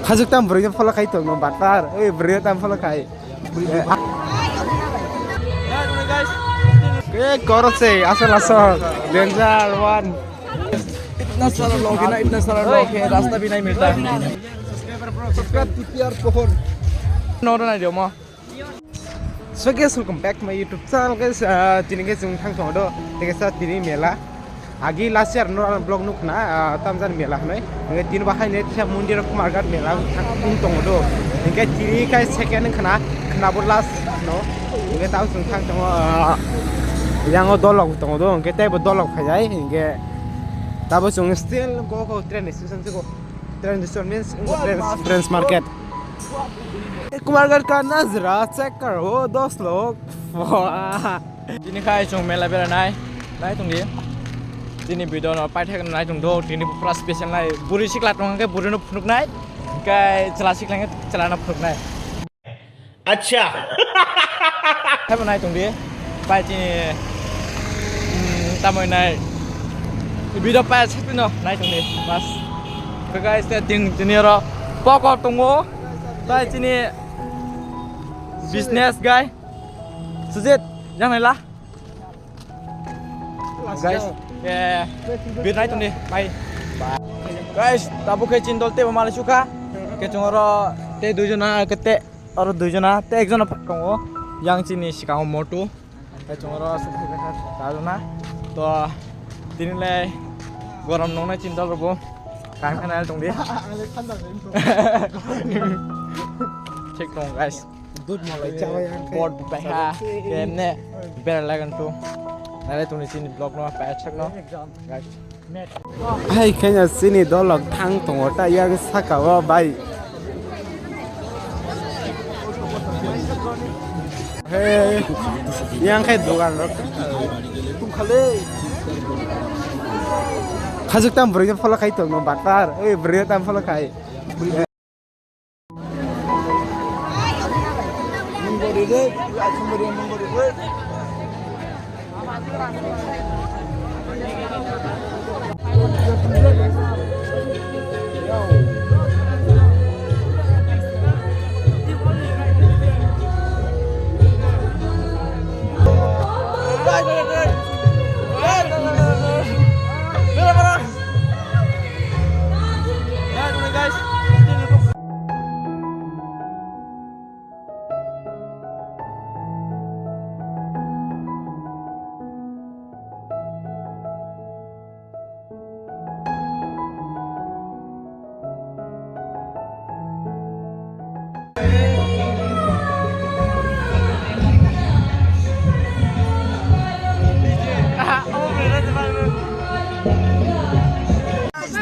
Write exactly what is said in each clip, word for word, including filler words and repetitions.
Khajwk tam bwrwino follow khai tongo, batar. Oi, bwrwino tam follow khai. Eh, korose, asol, asol. Danger one. Itna sara log hai na, itna sara log hai, rasta bhi nahi milta. Subscribe to T R Pohon. No, no, no, no. So guys, welcome back to my YouTube channel guys. Ah, tini guys, chwng thang tongo do. Tei kaisa tini mela. Agi last year no vlog nuk na, ah, tamjani mela hwnwi. Hingke tini bahai ne tisa mondir Kumarghat mela thang tongo do. Hingke tini kai second khna, khna bo last no. Hingke tao chwng thang tongo, ah, yango dolok tongo do. Hingke tei bo dolok phai jai. Hingke tabo chwng still go go train station se go. Train station means Friends, Friends Market. Kumarghat ka nazra check karo, dos log. Tini khai chwng mela beranai, nai tongdi. Tini video no paithak nai tong do, tini pura special nai. Buri sikla tong khe buri no phunuk nai. Kai chwla sikla khe chwla no phunuk nai. Acha. Hai bo nai tongdi. Pai tini, mm, tamoi nai. Video pai sati no nai tongdi. Bas. Ke guys, te ting tini ro poko tongo. Pai tini business guy. Sujit, yang nai la. Guys, ke bir nai tongdi. Pai. Guys, tabuk khe chindol te mali suka. Ke chungoro te duijona ke te. Oro duijona, tei ekjona tongo, yang chini swkango moto. Tei chwng oro aswk khe kha kajana. To, tini le gorom nongnai chini dol rwbo. Kaham khe nai tongdi. Thik tongo, guys. Dud malai chawi ang khe. Board bai ha, kemne bera lagan tu. Nai tongni chini vlog no, pa chak no, guys. Hai khe no chini dolok thang tongo ta yang saka o bai. He, yang khe dogan rok. Khajwk tam bwrwi no follow khai tongo batar. Oi bwrwi tam follow khai.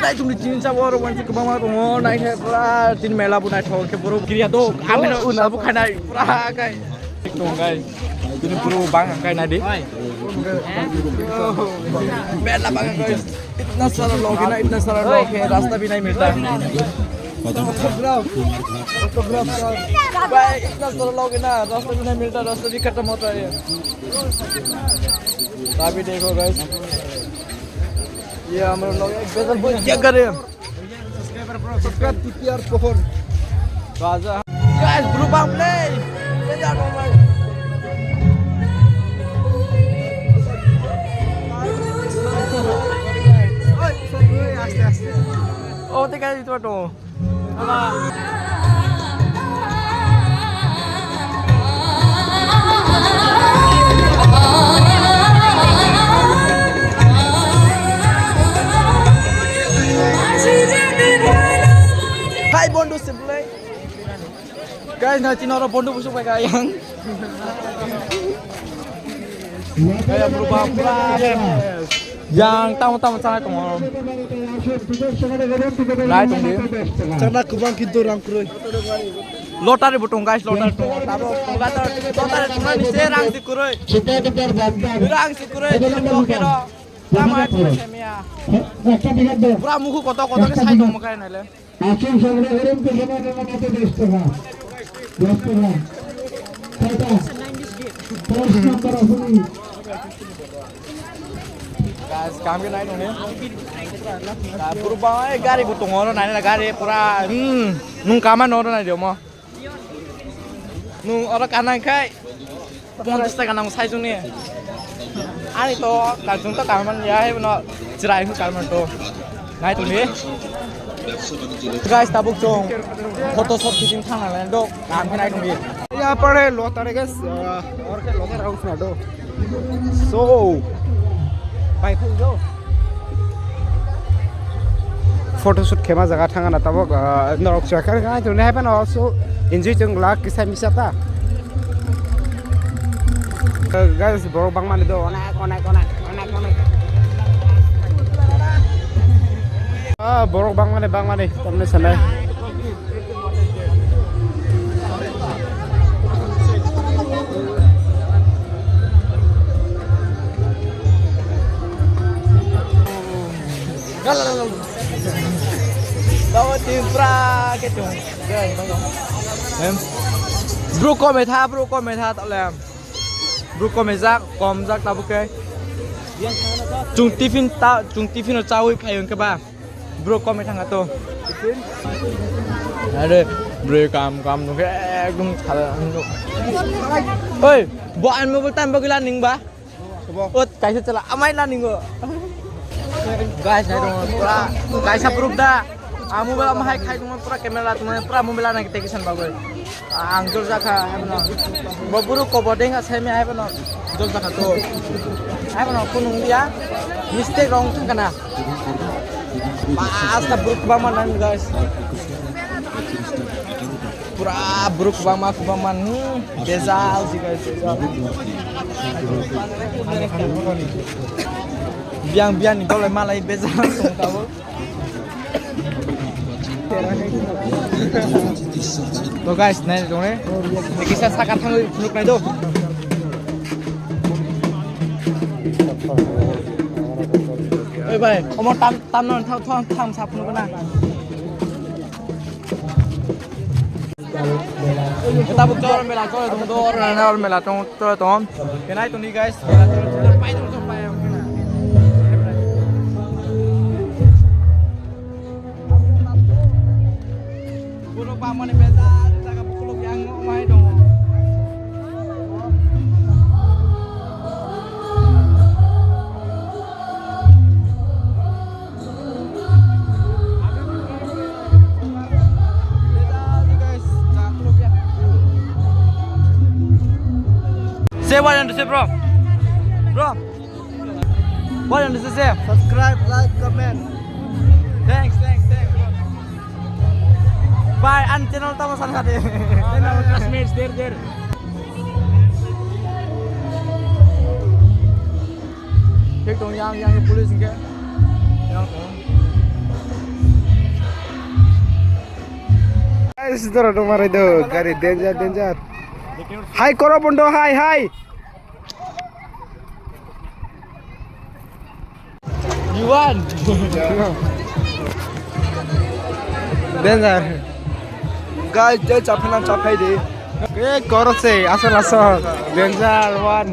Nai tongni tini sabo oro wansi kwbangma tongo, nai khe pura tini mela bo naithok khe borok kiriya do, ameno unabo khanai pura kai. Tongo guys, tini borok bang kai nai di. Mela bang kai. Itna sara log hai na, itna sara log hai, rasta bhi nahi milta. Autograph, autograph sir. Bhai, itna sara log hai na, rasta bhi nahi milta, rasta bhi khatam hota hai. Abhi dekho guys. Ye hamare log ek bejar bhai kya kar rahe hain? Subscribe to T R Pohon. Raja. Guys, bro bang play. Play jano bhai. Oi, oi, aste, aste. Oh, te guys, itu tuh. Hai bondu sebelah. Guys, na chino ro bondu busuk pai kaya. Kaya berubah pula. Yang tamu tamu sana tongo. Nai tongdi. Chana kubang kintu rang kroi. Lottery bo tong guys, lottery tong. Tabo tong lottery, lottery tong ni se rang si kroi. Rang si kroi, tini bo kero. Tama tong semia. Pura muku koto koto ke sai tong makai nai le. Achung sangra garim ke sana nama mate dos taka. Dos taka. Tata. Dos number apuni. Guys, kam khe nai tongni. Pura ba gari bo tongo, nai nai gari pura. Hmm, nung kama no nai demo. Nung oro kanang khai ponchash taka nang sai jung ni. Ani to kajung to kaman ya he no chirai hu kaman to. Nai to ni. Guys, tabuk chong photo shot kiting thang na do kam khe nai tong di. Ya pare lo tare guys, or ke lo tare house na do. So, bai phai jo. Photoshoot khema jaga thangana tabok, ah, norok chakar ngai to nai ban also enjoy chong la kisa misa ta. Guys, borok bangmani do onek onek onek onek onek. Ah, borok bangmani bangmani tamni sanai. Bro, kom tha, bro, kom tha, tole. Bro, kom jak, kom jak, tabuk ke. Chung tiffin ta, chung tiffin o chawi phai hwnkhe ba. Bro, kom thang to. Are, bro, kam, kam nungkhe ekdom thala. Oi, bo an mobile time bagwi la ning ba? Ot, kaisa chala, amai la ningo. Guys, nai dong, pura, kaisa proof da. Ah, mobile ama hai khai dong, pura camera la, pura mobile ana kita kisan bagwi. Ang jor jakha, bo buru kobo deng asai me hai bono jor jakha to. Hai bono kunung ya mistake rong thang kana. Basta buru kwbangma nang guys. Pura buru kwbangma kwbangma nung bejal si guys bejal. Biang biang ni tole malai bejal tong tabo. To guys, nai tong ne. Kisa saka thangwi phunuk nai do. Oi bai, omo tam tam no thang thang thang sa phunuk na. Tabuk jor mela jor tong do, or mela tong. Cholo tong. Kenai tong ni guys. Mela tong, tong, pai tong, tong, pai tong. Borok bangmani bejal jaga bukuluk yang mai dong. Say what you want to say, bro. Bro, what you want to say? Subscribe, like, comment. Thanks, thanks, thanks, bro. Bye, and channel tamo sana de. Classmates, there, there. Thik tong yang, yang police hingke. Yang tong. Guys, dora dong marai do, gari danger, danger. Hai koro bondo, hai, hai. You won. Danger. Guys, je chapena chapai de. Eh, koro se, asal asal. Danger one.